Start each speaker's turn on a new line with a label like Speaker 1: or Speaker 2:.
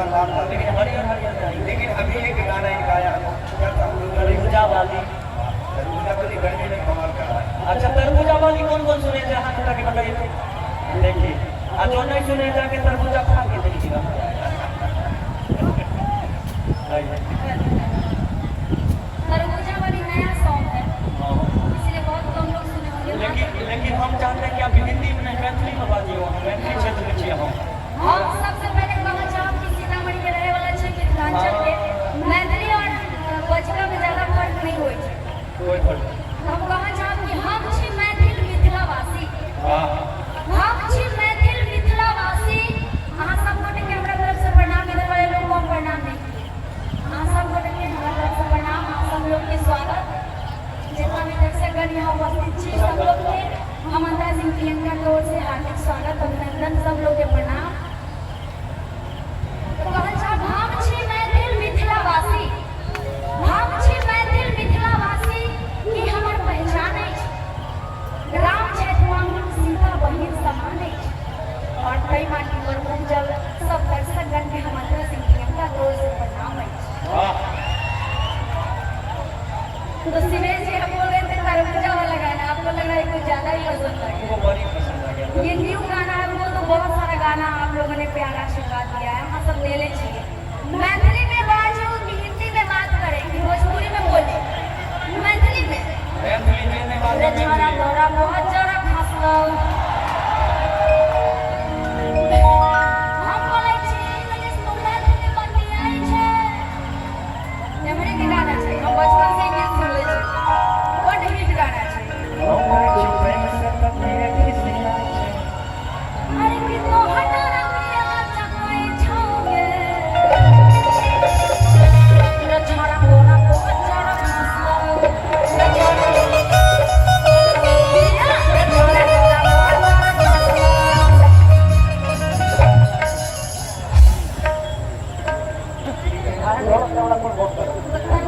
Speaker 1: धन्यवाद था।
Speaker 2: लेकिन हरियर हरियर चाहिए।
Speaker 1: लेकिन अभी एक गाना इनका आया है, क्या था?
Speaker 2: तरबूजा वाली।
Speaker 1: तरबूजा तो नहीं, गर्मी में कमाल कर रहा है।
Speaker 2: अच्छा, तरबूजा वाली कौन कौन सुने थे? हाथ उठा के बताइए तो। देखिए, आ जो नहीं सुने, जाके तरबूजा खा के देखिएगा।
Speaker 3: तरबूजा वाली नया सॉन्ग है, इसलिए बहुत कम लोग सुने होंगे।
Speaker 2: लेकिन लेकिन हम चाहते हैं कि आप हिंदी में नहीं, मैथिली में बाजियो। हम मैथिली क्षेत्र में छियै हम।
Speaker 3: हम सबसे पहले कहना चाहब कि सीतामढ़ी के रहे वाला छी, मिथिलांचल के। मैथिली और बज्जिका में ज्यादा फर्क नहीं होइ छै।
Speaker 2: कोई फर्क नहीं।
Speaker 3: हम कहना चाहब कि हम छी मैथिल मिथिलावासी।
Speaker 2: वाह!
Speaker 3: हम छी मैथिल मिथिलावासी। अहाँ सब गोटे के हमरा तरफ से प्रणाम। इधर वाले लोग को हम प्रणाम नहीं किए। अहाँ सब गोटे के हमरा तरफ से प्रणाम, अहाँ सब लोग के स्वागत। जितना भी दर्शकगण यहाँ उपस्थित छी, सब लोग के हम अंतरा सिंह प्रियंका के ओर से हार्दिक स्वागत, अभिनंदन, सब लोग के प्रणाम। तो कहल चाहब, हम छी मैथिल मिथिलावासी, हम छी मैथिल मिथिलावासी, ई हमर पहचान अछि। राम छथि मांगुर, सीता बहिन समान अछि और ताहि माटी पर उपजल सब दर्शकगण के हम अंतरा सिंह प्रियंका के ओर से प्रणाम अछि।
Speaker 2: वाह!
Speaker 3: तो शिवेश जी, हम बोल रहे थे तरबूजा वाला गाना आपको लग रहा है कुछ ज्यादा ही पसंद आ गया?
Speaker 2: हमको बड़ी पसंद आ गया।
Speaker 3: ये न्यू गाना है। वो तो बहुत सारा गाना आप लोगों ने प्यार आशीर्वाद दिया है, हम सब ले ले चाहिए। मैथिली में बाजू कि हिंदी में बात करें कि भोजपुरी में बोले? मैथिली में।
Speaker 2: मैथिली जे नहीं बाजै।
Speaker 3: अरे छोरा,
Speaker 2: मैथिली।
Speaker 3: तोरा बहुत जोरा खसलो।